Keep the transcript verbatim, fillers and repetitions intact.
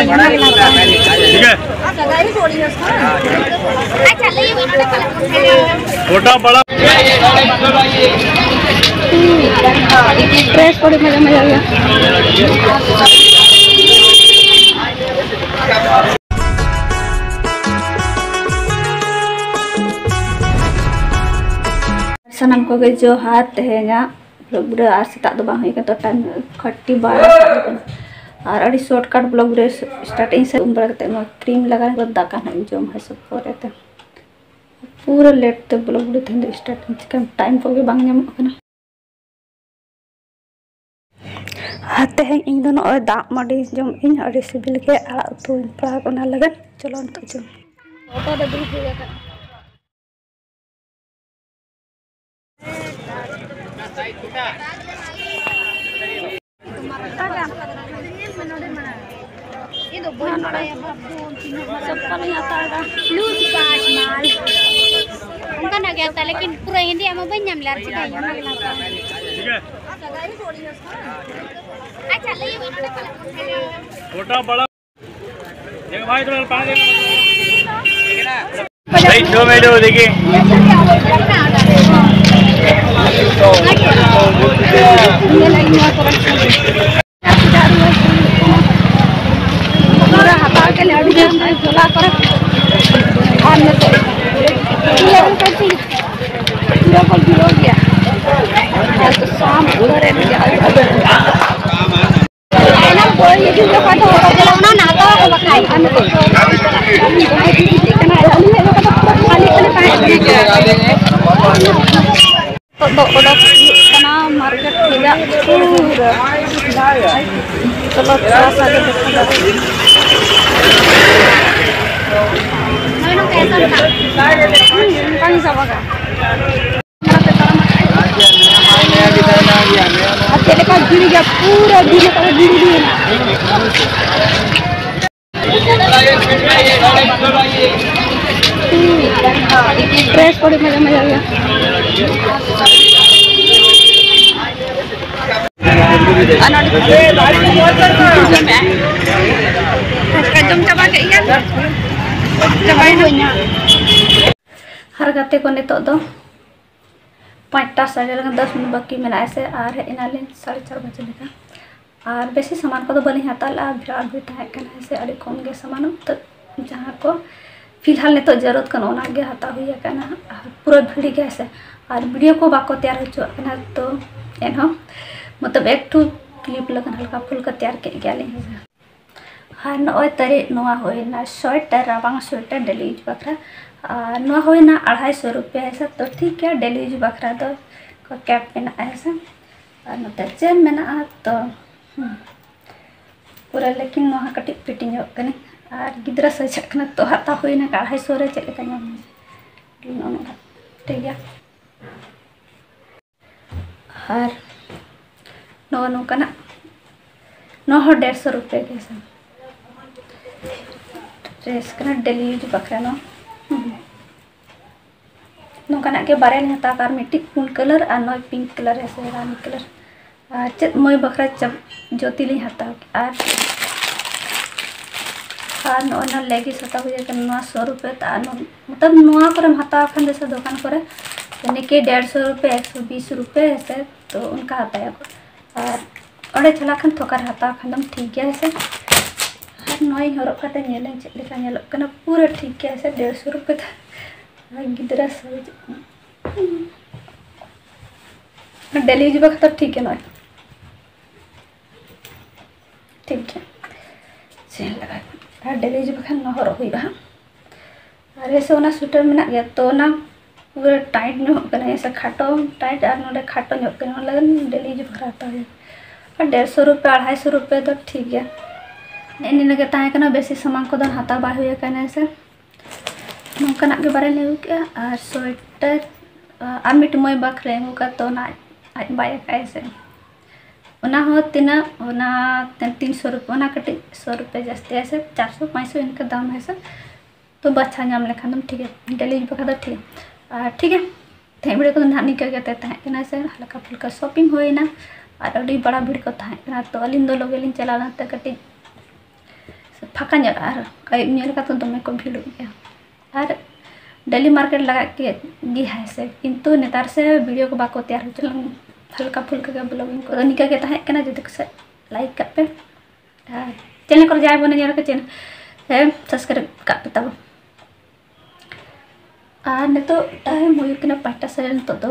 ठीक है। गोटा बड़ा। ᱯᱨᱮᱥ ᱠᱚᱨᱮ ᱢᱟᱡᱟ ᱢᱟᱡᱟ ᱜᱮᱭᱟ᱾ ᱥᱟᱱᱟᱢ ᱠᱚᱜᱮ ᱡᱚᱦᱟᱨ᱾ ᱛᱮᱦᱮᱧᱟᱜ ᱵᱞᱚᱜ ᱵᱷᱤᱰᱤᱭᱳ ᱟᱨ ᱥᱮᱛᱟᱜ ᱫᱚ ᱵᱟᱝ ᱦᱩᱭ ᱠᱟᱱᱟ, ᱛᱚ ᱴᱟᱭᱤᱢ ᱠᱷᱟᱹᱴᱤ ᱵᱟᱨᱚ ᱥᱟᱵ ᱠᱟᱱᱟ᱾ ᱟᱨ ᱟᱹᱰᱤ ᱥᱚᱨᱴᱠᱟᱴ ᱵᱞᱚᱜ ᱵᱷᱤᱰᱤᱭᱳ ᱥᱴᱟᱨᱴ ᱤᱧ ᱥᱮ ᱩᱢ ᱵᱟᱲᱟ ᱠᱟᱛᱮ ᱱᱚᱣᱟ ᱠᱨᱤᱢ ᱞᱟᱜᱟᱣ ᱠᱟᱛᱮ ᱫᱟᱠᱟ ᱱᱟᱜ ᱤᱧ ᱡᱚᱢᱟ ᱦᱤᱥᱟᱹᱵ ᱯᱚᱨᱮ ᱛᱮ᱾ ᱯᱩᱨᱟᱹ ᱞᱮᱴ ᱛᱮ ᱵᱞᱚᱜ ᱵᱷᱤᱰᱤᱭᱳ ᱛᱮᱦᱮᱧ ᱫᱚ ᱥᱴᱟᱨᱴ ᱤᱧ ᱪᱤᱠᱟᱹᱭᱟ, ᱴᱟᱭᱤᱢ ᱠᱚᱜᱮ ᱵᱟᱝ ᱧᱟᱢᱚᱜ ᱠᱟᱱᱟ᱾ ᱟᱨ ᱛᱮᱦᱮᱧ ᱤᱧ ᱫᱚ ᱱᱚᱜᱼᱚᱭ ᱫᱟᱜ ᱢᱟᱹᱰᱤ ᱡᱚᱢ ᱤᱧ, ᱟᱹᱰᱤ ᱥᱤᱵᱤᱞ ᱜᱮ ᱟᱲᱟᱜ ᱩᱛᱩᱧ ᱯᱟᱲᱟᱜ ᱚᱱᱟ ᱞᱟᱹᱜᱤᱫ᱾ ᱪᱚᱞᱚ ᱱᱤᱛᱚᱜ ᱡᱚᱢ᱾ ᱚᱴᱳ ᱨᱮ ᱫᱩᱲᱩᱵ ᱦᱩᱭ ᱟᱠᱟᱱᱟ᱾ ᱤᱧ ᱫᱚ ᱵᱟᱹᱧ ᱵᱟᱲᱟᱭᱟ ᱵᱟᱯ ᱫᱚ ᱛᱤᱱᱟᱹᱜ ᱢᱟᱨᱟᱝ ᱪᱚᱯᱯᱚᱞ ᱤᱧ ᱦᱟᱛᱟᱣ ᱮᱫᱟ᱾ ᱞᱩᱡ ᱯᱟᱸᱪ ᱢᱟᱞ᱾ ᱚᱱᱠᱟᱱᱟᱜ ᱜᱮ ᱦᱟᱛᱟᱣ, ᱞᱮᱠᱤᱱ ᱯᱩᱨᱟᱹ ᱦᱤᱱᱫᱤᱭᱟᱜ ᱢᱟ ᱵᱟᱹᱧ ᱧᱟᱢ ᱞᱮᱫᱟ, ᱟᱨ ᱪᱤᱠᱟᱹᱧ ᱚᱱᱟ ᱜᱮ ᱦᱟᱛᱟᱣ᱾ ᱟᱪᱪᱷᱟ, ᱞᱟᱹᱭ ᱢᱮ ᱱᱚᱰᱮ ᱯᱟᱞᱮ ᱵᱚᱱ ᱥᱮᱱᱚᱜᱼᱟ᱾ ᱜᱚᱴᱟ ᱵᱟᱲᱟ᱾ ᱫᱮᱠᱷ ᱵᱷᱟᱭ, ᱛᱷᱚᱲᱟ ᱯᱟᱲᱟᱜ ᱫᱮᱠᱷ᱾ ᱵᱷᱟᱭ, ᱫᱳ ᱢᱤᱱᱤᱴ ᱫᱮᱠᱷᱤᱭᱮ᱾ ᱯᱩᱨᱟᱹ ᱦᱟᱛᱟᱣ ᱠᱮᱫ ᱞᱮ ᱟᱹᱰᱤ ᱡᱳᱨ ᱡᱷᱚᱞᱟ ᱠᱚᱨᱮ᱾ ᱟᱨ ᱱᱤᱛᱚᱜ ᱯᱩᱨᱟᱹ ᱠᱚ ᱵᱷᱤᱲᱚᱜ ᱜᱮᱭᱟ᱾ ᱟᱨ ᱥᱟᱢ ᱩᱛᱟᱹᱨ ᱮᱱ ᱜᱮᱭᱟ᱾ ᱚᱱᱟ ᱱᱟᱛᱟᱣ ᱠᱚ ᱵᱟᱠᱷᱟᱡ᱾ ᱟᱨ ᱱᱤᱛᱚᱜ ᱫᱚ ᱟᱹᱞᱤᱧᱟᱜ ᱫᱚ ᱠᱟᱛᱷᱟ ᱯᱩᱨᱟᱹ ᱠᱷᱟᱹᱞᱤ ᱠᱷᱟᱹᱞᱤ ᱛᱟᱦᱮᱸ ᱠᱟᱱᱟ᱾ ᱱᱤᱛᱚᱜ ᱫᱚ ᱚᱰᱚᱠ ᱦᱩᱭᱩᱜ ᱠᱟᱱᱟ ᱢᱟᱨᱠᱮᱴ ᱨᱮᱭᱟᱜ ᱯᱩᱨᱟᱹ᱾ ᱪᱚᱞᱚ, ᱛᱷᱚᱲᱟ ᱥᱟ ᱜᱮ ᱫᱮᱠᱷᱟ ᱡᱟᱠ᱾ ᱦᱩᱸ, ᱚᱱᱠᱟ ᱜᱮ ᱪᱟᱵᱟ ᱠᱟᱜᱼᱟ᱾ ᱟᱨ ᱪᱮᱫ ᱞᱮᱠᱟ ᱵᱷᱤᱲ ᱜᱮᱭᱟ, ᱯᱩᱨᱟᱹ ᱵᱷᱤᱲ ᱞᱮᱠᱟ ᱜᱮ ᱵᱷᱤᱲ ᱜᱮ ᱢᱮᱱᱟᱜᱼᱟ᱾ ᱯᱨᱮᱥ ᱠᱚᱨᱮ ᱢᱟᱡᱟ ᱢᱟᱡᱟ ᱜᱮᱭᱟ᱾ ᱟᱨ ᱱᱚᱰᱮ ᱡᱚᱢᱮᱜᱼᱟ᱾ ᱟᱨ ᱜᱟᱛᱮ ᱠᱚ, ᱱᱤᱛᱚᱜ ᱫᱚ ᱯᱟᱸᱪᱴᱟ ᱥᱟᱰᱮ ᱞᱮᱱᱟ, ᱫᱚᱥ ᱢᱤᱱᱤᱴ ᱵᱟᱹᱠᱤ ᱢᱮᱱᱟᱜᱼᱟ ᱥᱮ, ᱟᱨ ᱦᱮᱡ ᱮᱱᱟᱞᱤᱧ ᱥᱟᱲᱮ ᱪᱟᱨ ᱵᱟᱡᱮ ᱞᱮᱠᱟ᱾ ᱟᱨ ᱵᱮᱥᱤ ᱥᱟᱢᱟᱱ ᱠᱚᱫᱚ ᱵᱟᱹᱞᱤᱧ ᱦᱟᱛᱟᱣ ᱞᱮᱫᱼᱟ, ᱵᱷᱤᱲ ᱵᱷᱤᱲ ᱛᱟᱦᱮᱸ ᱠᱟᱱᱟ ᱥᱮ, ᱟᱹᱰᱤ ᱠᱚᱢ ᱜᱮ ᱥᱟᱢᱟᱱ᱾ ᱛᱚ ᱡᱟᱦᱟᱸ ᱠᱚ ᱯᱷᱤᱞᱦᱟᱞ ᱱᱤᱛᱚᱜ ᱡᱟᱹᱨᱩᱲ ᱠᱟᱱᱟ, ᱚᱱᱟ ᱜᱮ ᱦᱟᱛᱟᱣ ᱦᱩᱭ ᱟᱠᱟᱱᱟ᱾ ᱟᱨ ᱯᱩᱨᱟᱹ ᱵᱷᱤᱲ ᱜᱮᱭᱟ ᱥᱮ, ᱟᱨ ᱵᱷᱤᱰᱤᱭᱳ ᱠᱚ ᱵᱟᱠᱚ ᱛᱮᱭᱟᱨ ᱦᱚᱪᱚᱣᱟᱜ ᱠᱟᱱᱟ, ᱛᱚ ᱮᱱᱦᱚᱸ ᱢᱚᱛᱞᱚᱵ ᱮᱠᱴᱩ ᱠᱞᱤᱯ ᱞᱮᱠᱟ ᱦᱟᱞᱠᱟ ᱯᱷᱩᱞᱠᱟ ᱛᱮᱭᱟᱨ ᱠᱮᱫ ᱜᱮᱭᱟᱞᱤᱧ ᱦᱮᱸ ᱥᱮ᱾ ᱟᱨ ᱱᱚᱜᱼᱚᱭ ᱛᱟᱹᱨᱤᱡ ᱱᱚᱣᱟ ᱦᱩᱭᱱᱟ ᱥᱳᱭᱮᱴᱟᱨ, ᱨᱟᱵᱟᱝ ᱥᱳᱭᱮᱴᱟᱨ ᱰᱮᱞᱤ ᱭᱩᱡᱽ ᱵᱟᱠᱷᱨᱟ᱾ ᱟᱨ ᱱᱚᱣᱟ ᱦᱩᱭᱱᱟ ᱟᱲᱟᱭᱥᱚ ᱨᱩᱯᱤᱭᱟ ᱦᱮᱸ ᱥᱮ, ᱛᱚ ᱴᱷᱤᱠ ᱜᱮᱭᱟ, ᱰᱮᱞᱤ ᱭᱩᱡᱽ ᱵᱟᱠᱷᱨᱟ ᱫᱚ ᱠᱮᱯ ᱢᱮᱱᱟᱜᱼᱟ ᱦᱮᱸ ᱥᱮ᱾ ᱟᱨ ᱱᱚᱛᱮ ᱪᱮᱱ ᱢᱮᱱᱟᱜᱼᱟ, ᱛᱚ ᱦᱩᱸ, ᱯᱩᱨᱟᱹ ᱞᱮᱠᱤᱱ ᱱᱚᱣᱟ ᱠᱟᱹᱴᱤᱡ ᱯᱷᱤᱴᱤᱝᱚᱜ ᱠᱟᱹᱱᱟᱹᱧ᱾ ᱟᱨ ᱜᱤᱫᱽᱨᱟᱹ ᱥᱟᱡᱟᱜ ᱠᱟᱱᱟ, ᱛᱚ ᱦᱟᱛᱟᱣ ᱦᱩᱭᱱᱟ ᱟᱲᱟᱭᱥᱚ ᱨᱮ, ᱪᱮᱫ ᱞᱮᱠᱟ ᱧᱟᱢ ᱱᱚᱜᱼᱚ ᱱᱚᱝᱠᱟ, ᱴᱷᱤᱠ ᱜᱮᱭᱟ᱾ ᱟᱨ ᱱᱚᱜᱼᱚ ᱱᱚᱝᱠᱟᱱᱟᱜ, ᱱᱚᱣᱟ ᱦᱚᱸ ᱰᱮᱲᱥᱚ ᱨᱩᱯᱤᱭᱟ ᱜᱮ ᱥᱮ᱾ ᱰᱨᱮᱥ ᱠᱟᱱᱟ ᱰᱮᱞᱤ ᱭᱩᱡᱽ ᱵᱟᱠᱷᱨᱟ ᱱᱚᱣᱟ᱾ ᱦᱩᱸ᱾ ᱱᱚᱝᱠᱟᱱᱟᱜ ᱜᱮ ᱵᱟᱨᱭᱟ ᱞᱤᱧ ᱦᱟᱛᱟᱣ ᱠᱟᱜᱼᱟ, ᱟᱨ ᱢᱤᱫᱴᱤᱡ ᱯᱩᱸᱰ ᱠᱟᱞᱟᱨ ᱟᱨ ᱱᱚᱣᱟ ᱯᱤᱝᱠ ᱠᱟᱞᱟᱨ ᱦᱮᱸ ᱥᱮ, ᱨᱟᱱᱤ ᱠᱟᱞᱟᱨ᱾ ᱟᱨ ᱪᱮᱫ ᱢᱟᱹᱭ ᱵᱟᱠᱷᱨᱟ ᱪᱟᱯ-, ᱡᱩᱛᱤ ᱞᱤᱧ ᱦᱟᱛᱟᱣ ᱠᱮᱜᱼᱟ᱾ ᱟᱨ, ᱟᱨ ᱱᱚᱜᱼᱚᱭ ᱱᱚᱣᱟ ᱞᱮᱜᱤᱥ ᱦᱟᱛᱟᱣ ᱦᱩᱭ ᱟᱠᱟᱱᱟ, ᱱᱚᱣᱟ ᱥᱚ ᱨᱩᱯᱤᱭᱟ ᱛᱮ᱾ ᱟᱨ ᱱᱚ-, ᱢᱚᱛᱞᱚᱵ ᱱᱚᱣᱟ ᱠᱚᱨᱮᱢ ᱦᱟᱛᱟᱣ ᱠᱷᱟᱱ ᱫᱚ ᱥᱮ ᱫᱚᱠᱟᱱ ᱠᱚᱨᱮ, ᱡᱟᱱᱮ ᱠᱤ ᱰᱮᱲᱥᱚ ᱨᱩᱯᱤᱭᱟ, ᱮᱠᱥᱚ ᱵᱤᱥ ᱨᱩᱯᱤᱭᱟ ᱦᱮᱸ ᱥᱮ, ᱛᱚ ᱚᱱᱠᱟ ᱦᱟᱛᱟᱣ ᱟᱠᱚ᱾ ᱟᱨ ᱚᱸᱰᱮ ᱪᱟᱞᱟᱜ ᱠᱷᱟᱱ ᱛᱷᱚᱠᱟ ᱨᱮ ᱦᱟᱛᱟᱣ ᱠᱷᱟᱱ ᱫᱚᱢ ᱴᱷᱤᱠ ᱜᱮᱭᱟ ᱦᱮᱸ ᱥᱮ᱾ ᱟᱨ ᱱᱚᱣᱟᱧ ᱦᱚᱨᱚᱜ ᱠᱟᱛᱮ ᱧᱮᱞᱟᱹᱧ ᱪᱮᱫ ᱞᱮᱠᱟ ᱧᱮᱞᱚᱜ ᱠᱟᱱᱟ, ᱯᱩᱨᱟᱹ ᱴᱷᱤᱠ ᱜᱮᱭᱟ ᱥᱮ, ᱰᱮᱲᱥᱚ ᱨᱩᱯᱤᱭᱟ ᱛᱮ᱾ ᱜᱤᱫᱽᱨᱟᱹ ᱥᱟᱡᱽ ᱰᱮᱞᱤ ᱭᱩᱡᱽ ᱵᱟᱠᱷᱨᱟ ᱫᱚ ᱴᱷᱤᱠ ᱜᱮ ᱱᱚᱜᱼᱚᱭ᱾ ᱴᱷᱤᱠ ᱜᱮᱭᱟ, ᱪᱮᱱ ᱞᱟᱜᱟᱣ᱾ ᱟᱨ ᱰᱮᱞᱤ ᱭᱩᱡᱽ ᱵᱟᱠᱷᱟᱱ ᱱᱚᱣᱟ ᱦᱚᱨᱚᱜ ᱦᱩᱭᱩᱜᱼᱟ ᱦᱟᱸᱜ᱾ ᱟᱨ ᱦᱮᱸ ᱥᱮ, ᱚᱱᱟ ᱥᱩᱭᱮᱴᱟᱨ ᱢᱮᱱᱟᱜ ᱜᱮᱭᱟ, ᱛᱚ ᱚᱱᱟ ᱯᱩᱨᱟᱹ ᱴᱟᱭᱤᱴ ᱧᱚᱜ ᱠᱟᱱᱟ, ᱦᱮᱸ ᱥᱮ, ᱠᱷᱟᱴᱚ ᱴᱟᱭᱤᱴ ᱟᱨ ᱱᱚᱰᱮ ᱠᱷᱟᱴᱚ ᱧᱚᱜ ᱠᱟᱱᱟ, ᱚᱱᱟ ᱞᱟᱹᱜᱤᱫ ᱰᱮᱞᱤ ᱭᱩᱡᱽ ᱵᱟᱠᱷᱨᱟ ᱦᱟᱛᱟᱣ ᱦᱩᱭᱩᱜᱼᱟ᱾ ᱟᱨ ᱰᱮᱲᱥᱚ ᱨᱩᱯᱤᱭᱟ, ᱟᱲᱟᱭᱥᱚ ᱨᱩᱯᱤᱭᱟ ᱫᱚ ᱴᱷᱤᱠ ᱜᱮᱭᱟ᱾ ᱱᱮᱜᱼᱮ ᱱᱤᱱᱟᱹᱜ ᱜᱮ ᱛᱟᱦᱮᱸ ᱠᱟᱱᱟ, ᱵᱮᱥᱤ ᱥᱟᱢᱟᱱ ᱠᱚᱫᱚ ᱦᱟᱛᱟᱣ ᱵᱟᱭ ᱦᱩᱭ ᱟᱠᱟᱱᱟ, ᱦᱮᱸ ᱥᱮ᱾ ᱱᱚᱝᱠᱟᱱᱟᱜ ᱜᱮ ᱵᱟᱨᱭᱟ ᱞᱤᱧ ᱟᱹᱜᱩ ᱠᱮᱜᱼᱟ᱾ ᱟᱨ ᱥᱳᱭᱮᱴᱟᱨ, ᱟᱨ ᱢᱤᱫᱴᱮᱱ ᱢᱟᱹᱭ ᱵᱟᱠᱷᱨᱟ ᱟᱹᱜᱩ ᱠᱟᱜ, ᱛᱚ ᱚᱱᱟ ᱟᱡ, ᱟᱡ ᱵᱟᱭ ᱟᱠᱟᱫᱼᱟᱭ ᱥᱮ᱾ ᱚᱱᱟ ᱦᱚᱸ ᱛᱤᱱᱟᱹᱜ, ᱚᱱᱟ ᱛᱤᱱᱥᱚ ᱨᱩᱯᱤᱭᱟ, ᱚᱱᱟ ᱠᱟᱹᱴᱤᱡ ᱥᱚ ᱨᱩᱯᱤᱭᱟ ᱡᱟᱹᱥᱛᱤ ᱦᱮᱸ ᱥᱮ, ᱪᱟᱨᱥᱚ ᱯᱟᱸᱪᱥᱚ ᱤᱱᱠᱟᱹ ᱫᱟᱢ ᱦᱮᱸ ᱥᱮ᱾ ᱛᱚ ᱵᱟᱪᱷᱟᱣ ᱧᱟᱢ ᱞᱮᱠᱷᱟᱱ ᱫᱚᱢ ᱴᱷᱤᱠ ᱜᱮᱭᱟ, ᱰᱮᱞᱤ ᱭᱩᱡᱽ ᱵᱟᱠᱷᱨᱟ ᱫᱚ ᱴᱷᱤᱠ ᱜᱮᱭᱟ᱾ ᱟᱨ ᱴᱷᱤᱠ ᱜᱮᱭᱟ, ᱛᱮᱦᱮᱧ ᱵᱷᱤᱰᱤᱭᱳ ᱠᱚᱫᱚ ᱱᱟᱦᱟᱜ ᱱᱤᱝᱠᱟᱹ ᱜᱮ ᱛᱟᱦᱮᱸ ᱠᱟᱱᱟ ᱥᱮ, ᱦᱟᱞᱠᱟ ᱯᱷᱩᱞᱠᱟ ᱥᱚᱯᱤᱝ ᱦᱩᱭᱱᱟ᱾ ᱟᱨ ᱟᱹᱰᱤ ᱵᱟᱲᱟ ᱵᱷᱤᱲ ᱠᱚ ᱛᱟᱦᱮᱸ ᱠᱟᱱᱟ, ᱛᱚ ᱟᱹᱞᱤᱧ ᱫᱚ ᱞᱚᱜᱮ ᱞᱤᱧ ᱪᱟᱞᱟᱣ ᱞᱮᱱ ᱛᱮ ᱠᱟᱹᱴᱤᱡ ᱯᱷᱟᱸᱠᱟ ᱧᱚᱜ, ᱟᱨ ᱟᱹᱭᱩᱵ ᱧᱮᱞ ᱠᱟᱛᱮ ᱫᱚᱢᱮ ᱠᱚ ᱵᱷᱤᱲᱚᱜ ᱜᱮᱭᱟ᱾ ᱟᱨ ᱰᱮᱞᱤ ᱢᱟᱨᱠᱮᱴ ᱞᱟᱜᱟᱜ ᱜᱮ ᱜᱮ ᱦᱮᱸ ᱥᱮ, ᱠᱤᱱᱛᱩ ᱱᱮᱛᱟᱨ ᱥᱮ ᱵᱷᱤᱰᱤᱭᱳ ᱠᱚ ᱵᱟᱠᱚ ᱛᱮᱭᱟᱨ ᱦᱚᱪᱚ ᱞᱟᱝ, ᱦᱟᱞᱠᱟ ᱯᱷᱩᱞᱠᱟ ᱜᱮ ᱵᱞᱚᱜᱤᱝ ᱠᱚ᱾ ᱱᱤᱝᱠᱟ ᱜᱮ ᱛᱟᱦᱮᱸ ᱠᱟᱱᱟ, ᱡᱩᱫᱤ ᱠᱚ ᱥᱮ ᱞᱟᱭᱤᱠ ᱠᱟᱜ ᱯᱮ ᱟᱨ ᱪᱮᱱᱮᱞ ᱠᱚᱨᱮ ᱡᱟᱦᱟᱸᱭ ᱵᱚᱱ ᱧᱮᱞ ᱠᱟᱜ ᱪᱮᱱᱮᱞ ᱥᱟᱵᱥᱠᱨᱟᱭᱤᱵ ᱠᱟᱜ ᱯᱮ ᱛᱟᱵᱚᱱ᱾ ᱟᱨ ᱱᱤᱛᱚᱜ ᱴᱟᱭᱤᱢ ᱦᱩᱭᱩᱜ ᱠᱟᱱᱟ ᱯᱟᱸᱪᱴᱟ ᱥᱟᱲᱮ ᱱᱤᱛᱚᱜ ᱫᱚ